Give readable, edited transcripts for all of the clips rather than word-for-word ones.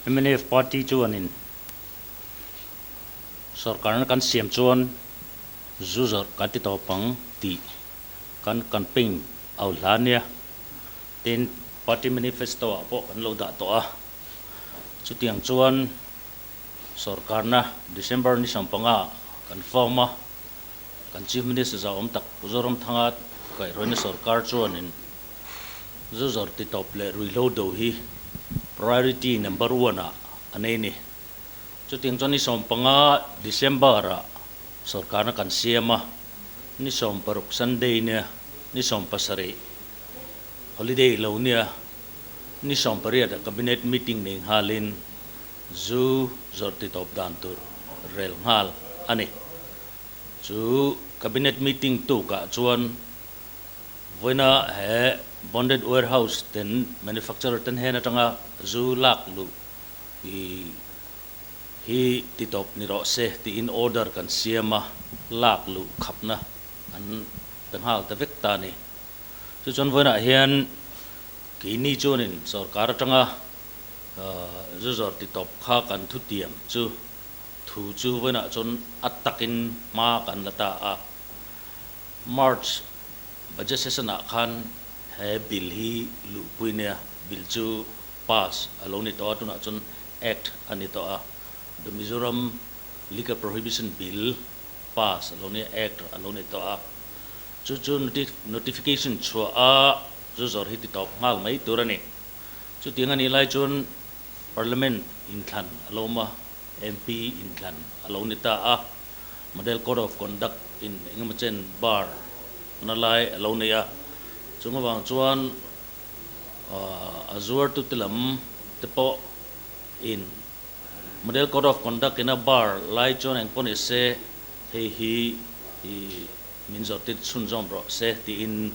Mnf party chuanin sorkarna kan siam chuan zu zawrh kan ti tawp ang tih kan campaign au hla nia. Tin, party manifesto ah pawh kan lo dah tawh a. Chutiang chuan sorkarna December ni 15 ah kan form a, kan Chief Minister zauhawm tak Pu Zoramthanga kaihhruaina sorkar chuanin Zu zawrh ti tawp leh ruihhlo do hi priority number one ah a nei ni. Chutiang chuan ni 15 December ah sorkarna kan siam a, ni 16 Sunday nia, ni 17 holiday lo nia, ni 18 ah cabinet meeting nei nghalin zu zawrh ti tawp dan tur rel nghal a ni. Chu cabinet meeting tukah chuan Vawiina he bonded warehouse ten manufacturer ten hen atanga zu lak luh hi ti tawp ni rawh se tiin order kan siam a, lak luh khapna an pe nghal ta vek ta a ni. Chu chuan vawiinah hian keini chuanin sorkar atanga zu zawrh ti tawp kha kan thutiam chu thu chu vawiinah chuan a takin hma kan la ta a. March budget session ah khan he bill hi luhpui nia, bill chu pass a lo ni tawh a, tunah chuan act a ni tawh a, The Mizoram Liquor Prohibition Bill pass a lo ni a, act a lo ni tawh a, chu chu notification chhuah a zu zawrh hi ti tawp nghal mai tur a ni. Chutiang a nih lai chuan Parliament inthlan a lo awm a, MP inthlan a lo ni ta a. Model Code of Conduct in engemaw chen bar na lai a lo nei a, chung avang chuan a zuartute lam te pawh in Model Code of Conduct in a bar lai chuan eng pawh ni se hei hi min zawrhtir chhunzawm rawh se tiin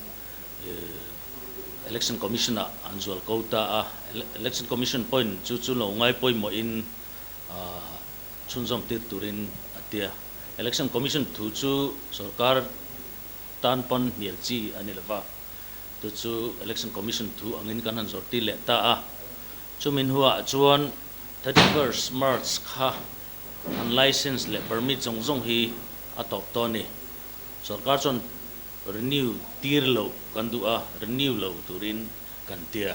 Election Commission ah an zual ko ta a, Election Commission pawhin chu chu lo ngai pawimawhin chhunzawm tir turin a ti a. Election Commission thu chu sorkar tan pawn hnial chi a ni lova, chu chu Election Commission thu angin kan han zawrh tir leh ta a. Chumi hnuah chuan 31st March kha an license leh permit zawng zawng hi a tawp tawh a ni. Sorkar chuan renew tir loh kan duh a, renew lo turin kan ti a.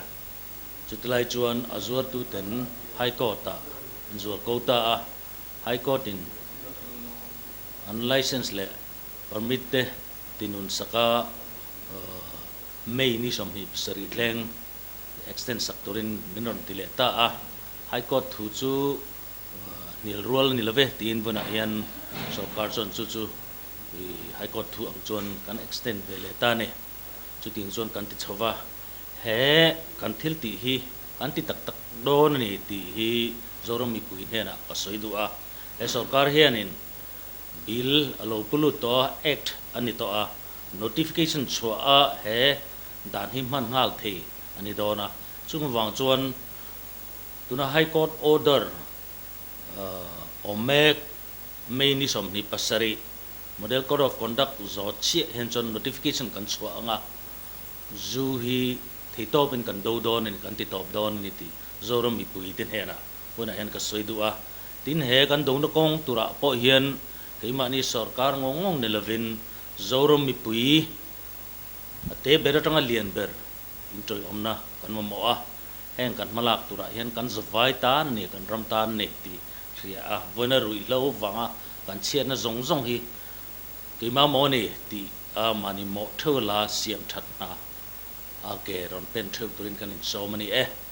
Chutilai chuan a zuartuten High Court-ah an zual ko ta a, High Court-in an license leh permit te tinun saka May ni 27 thleng extend sak turin min rawn ti leh ta a, High Court thu chu hnial rual a ni lo ve tiin vawiinah hian sorkar chuan chu chu High Court thu ang chuan kan extend ve leh ta a ni. Chutiang chuan kan ti chho va. He kan thil tih hi kan ti tak tak dawn a ni tih hi Zoram mipui hnenah ka sawi duh a. He sorkar hianin bill a lo pu lut tawh a, act a ni tawh a, notification chhuah a he dan hi hman nghal thei a ni dawn a. Chung vang chuan tuna High Court order awm mek May ni 27 Model Code of Conduct zawt chiah hian chuan notification kan chhuah ang a. Zu hi theitawpin kan do dawn a ni, kan ti tawp dawn a ni tih Zoram mipuite hnenah hunah hian ka sawi duh a. Tin, he kan dona kawng turah pawh hian keimahni sorkar ngawng ngawng ni lovin Zoram mipui a te ber atanga lian ber intawihawmna kan mamawh a, heng kan hmalak turah hian kan zavai tan a ni, kan ram tan a ni tih hria a, vawiina ruihhlo vanga kan chhiatna zawng zawng hi keimah maw ni tih A mahni mawh theuh la siam that hna a ke rawn pen theuh turin kan insawm a ni e.